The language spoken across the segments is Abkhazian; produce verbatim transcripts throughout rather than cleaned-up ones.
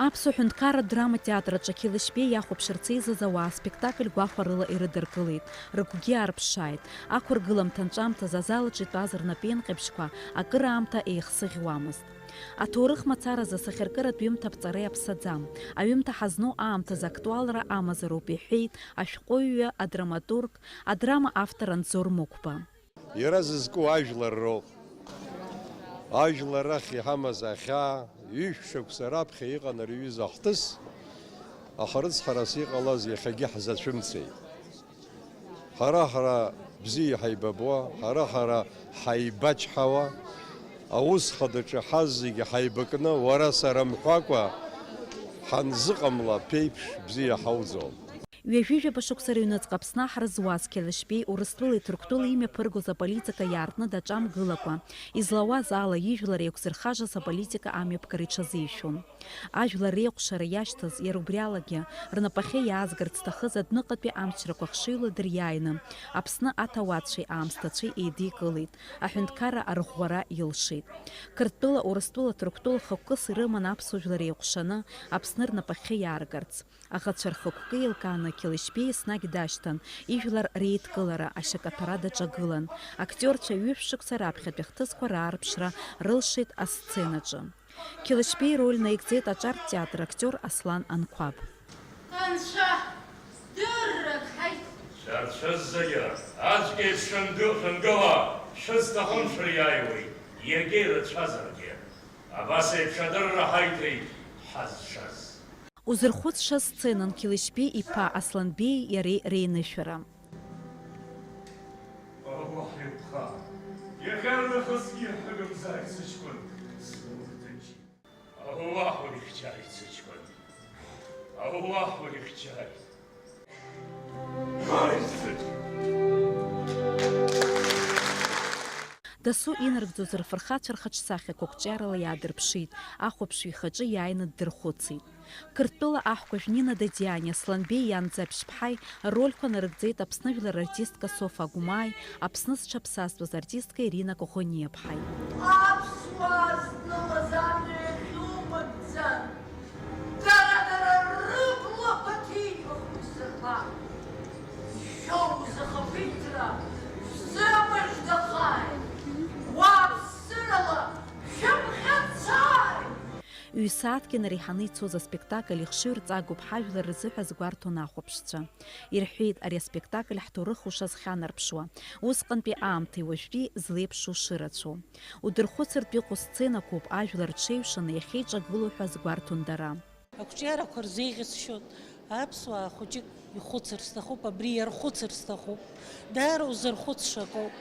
Аԥсуа ҳәынҭқарратә драма театр аҿы Қьелышьбеи иахәаԥшырц еизаз ауаа аспектакль гәахәарыла ирыдыркылеит, рыгәгьы аарԥшааит. Ақәыргыламҭа анҵәамҭазы азал аҿы итәаз рнапеинҟьабжьқәа акыраамҭа еихсыӷьуамызт. Аҭоурых мацаразы асахьаркыратә ҩымҭа аԥҵара иаԥсаӡам. Аҩымҭа ҳазну аамҭазы актуалра амазароуп, иҳәеит ашәҟәыҩҩы, адраматург, адрама автор Анзор Мықәба. Иара зызку ажәлар роуп. Ажәлар рахь иҳамаз ахьаа, ҩышә шықәса раԥхьа иҟан ари аҩыза ахҭыс, аха рыцҳарас иҟалаз иахьагьы ҳзацәымцеит. Ҳара-ҳара бзиа ҳаибабуа, ҳара-ҳара ҳаибачҳауа, аус хадаҿы ҳазегьы ҳаибакны, уара сара мҳәакәа ҳанзыҟамла, ԥеиԥш бзиа ҳауӡом. Ҩажәижәаба шықәса рыҩныҵҟа Аԥсны аҳра зуаз Қьалышьбеи Урыстәылеи Ҭырқәтәылеи имҩаԥыргоз аполитика иаартны даҿамгылакәа, излауаз ала ижәлар еиқәзырхажаз аполитика амҩаԥгара иҽазишәон. Ажәлар реикәшара иашьҭаз, иара убри алагьы рнапахьы иаазгарц зҭахыз адәныҟатәи амчрақәа хшыҩла дыриааины, Аԥсны аҭауадцәеи аамсҭацәеи еидикылеит, аҳәынҭқарра арӷәӷәара илшеит. Қырҭтәыла, Урыстәыла, Ҭырқәтәыла хықәкыс ирыман аԥсуа жәлар еиҟәшаны Аԥсны рнапахьы иааргарц. Аӷацәа рхықәкы еилкааны Қьалышьбеи еснагь дашьҭан, ижәлар реидкылара, ашьакаҭәара даҿагылан. Актиорцәа ҩышә шықәса раԥхьатәи ахҭысқәа раарԥшра рылшеит асценаҿы. Қьалышьбеи ироль наигӡеит аҿартә театр актиор Аслан Анқәаб. Анцәа, дыррак ҳаит! Шәарҭ шәызегьы, аӡәк еиԥш шәангы-, шәангыла, шәызҭахым шәыриааиуеит, иаргьы ирацәазаргьы. Абас еиԥш адырра ҳаиҭеит ҳазшаз. Узырхәыцша сценан Қьалышьбеи иԥа Асланбеии иареи реинышәара. Аллаҳ иԥха, иахьарнахысгьы ҳәагамзааит сыҷкәын, сгәы рҭынчит. Аллаҳ урыхьчааит, сыҷкәын. Аллаҳ урыхьчааит. Дасу инарыгӡоз рфырхацәа рхаҿсахьақәа қәҿиарала иаадырԥшит, ахәаԥшҩы ихаҿы иааины ддырхәыцит. Қырҭтәыла аҳкәажә Нина Дадиани Асланбеи иан Ӡаԥшьԥҳаи рольқәа нарыгӡеит Аԥсны жәлар артистка Софа Агәмааи Аԥсны зҽаԥсазтәыз артистка Ирина Коӷониаԥҳаи. Аԥсуаа знымыз амҩа иахьумыгӡан. Дара-дара рыблақәа ҭибахуеит сырба. Шәоу зыхақәиҭра шәзымыждахааит, уааԥсырала шәымӷьацааит! Ҩ-сааҭк инареиҳаны ицоз аспектакль ихшыҩрҵагоуп ҳажәлар рзыҳәа згәарҭон ахәаԥшцәа. Ирҳәеит, ари аспектакль ҳҭоурых ушазхьанарԥшуа, усҟантәи аамҭеи уажәтәи злеиԥшу шырацәоу. Удырхәыцыртә иҟоу сценақәоуп ажәлар рҽеиҩшаны иахьеиҿагылоу ҳәа згәарҭон дара. Ақәҿиарақәа рзеиӷьасшьоит. Аԥсуаа хәыҷык ихәыцыр сҭахуп, абри иархәыцыр сҭахуп. Даара узырхәыцша акоуп.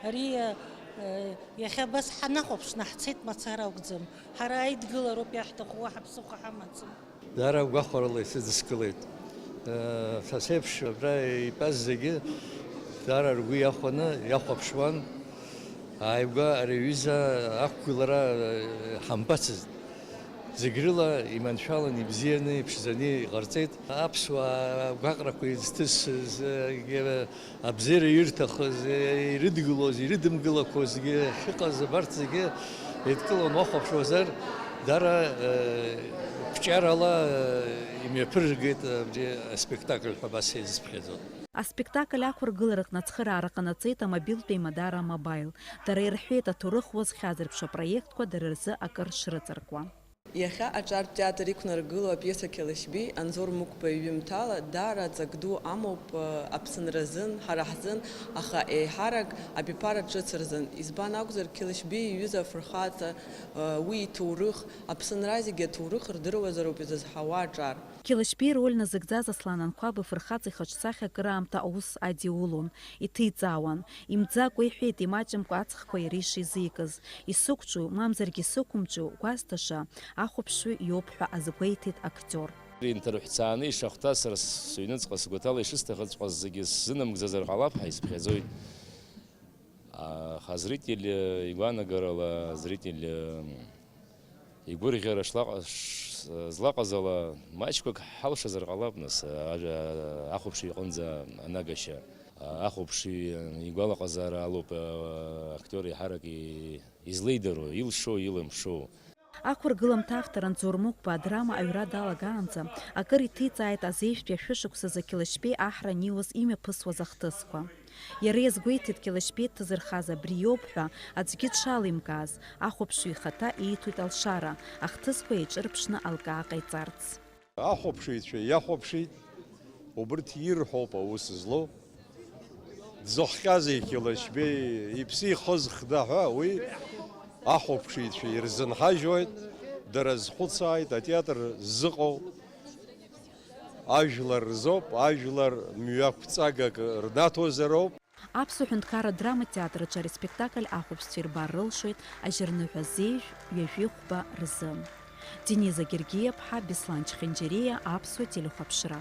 Ари, э, иахьа абас ҳанахәаԥш, наҳцеит мацара акәӡам. Ҳара аидгылароуп иаҳҭаху, уаҳа ԥсыхәа ҳамаӡам. Даара гәахәарала исыдыскылеит. Э, са сеиԥш абра итәаз зегьы даара ргәы иахәаны иахәаԥшуан. Ааигәа ари аҩыза ақәгылара, э, ҳамбацызт. Зегь рыла иманшәалан, ибзианы, иԥшӡаны иҟарҵеит. Аԥсуаа гәаҟрақәа изҭысыз, э, абзиара ирҭахыз, э, ирыдгылоз, ирыдымгылақәоз зегьы ахьыҟаз абарҭ зегьы еидкыланы уахәаԥшуазар, дара, э, қәҿиарала, э, имҩаԥыргеит абри аспектакль ҳәа абас еизыԥхьаӡоит. Аспектакль ақәыргылараҟны ацхыраара ҟанаҵеит амобилтә еимадара Амобаил. Дара ирҳәеит, аҭоурых уазхьазырԥшуа апроектқәа дара рзы акыр шрыҵаркуа. Иахьа аҿартә театр иқәнаргыло апиеса Қьалышьбеи Анзор Мықәба иҩымҭала даара ҵак ду амоуп, э, Аԥсынра азын, ҳара ҳзын, аха еиҳарак абиԥара ҿыц рзын. Избан акәзар, Қьалышьбеи иҩыза афырхаҵа, э, уи иҭоурых, Аԥсынра зегьы аҭоурых рдыруазароуп изызҳауа аҿар. Қьалышьбеи роль назыгӡаз Аслан Анқәаб ифырхаҵа ихаҿсахьа акыраамҭа аус адиулон, иҭиҵаауан. Имӡакәа иҳәеит, имаҷымкәа аҵхқәа иара ишизикыз. Исықәҿу, мамзаргьы исықәымҿу, гәазҭаша, ахәаԥшҩы иоуп ҳәа азгәеиҭеит актиор. Инҭырҳәцааны ишахәҭаз сара сыҩныҵҟа сгәаҭала ишысҭахыҵәҟьаз зегьы сзынамгӡазар ҟалап ҳәа исыԥхьаӡоит. Аха азритель игәаанагарала, азритель игәырӷьара шлаҟа-, ш-, злаҟаз ала, маҷқәак ҳалшазар ҟалап, нас, ажәа ахәаԥшҩы иҟынӡа анагашьа. Ахәаԥшҩы игәалаҟазаара алоуп, актиор еиҳарак и-, излеидароу, илшо, илымшо. Ақәыргыламҭа автор Анзор Мықәба адрама аҩра далагаанӡа, акыр иҭиҵааит азеижәтәи ашәышықәсазы Қьалашьбеи аҳра аниуаз имҩаԥысуаз ахҭысқәа. Иара иазгәеиҭеит, Қьалашьбеи дҭазырхаз абри иоуп ҳәа аӡәгьы дшалимкааз, ахәаԥшҩы ихаҭа ииҭоит алшара, ахҭысқәа еиҿырԥшны алкаа ҟаиҵарц. Ахәаԥшыҩцәа иахәаԥшит, убырҭ ирҳәоуп аус злоу. Дзыхҟьазеи Қьалашьбеи, иԥсы ихыз хда ҳәа уи ахәаԥшыҩцәа ирзынҳажьуеит, дара зхәыцааит атеатр ззыҟоу. Ажәлар рзоуп, ажәлар мҩақәҵагак рнаҭозароуп. Аԥсуа ҳәынҭқарра драматеатр аҿы ари аспектакль ахәаԥшцәа ирбар рылшоит ажьырныҳәа зеижә ҩажәи хәба рзы. Дениза Гергиаԥҳа, Беслан Чхинџьариа, Аԥсуа телехәаԥшра.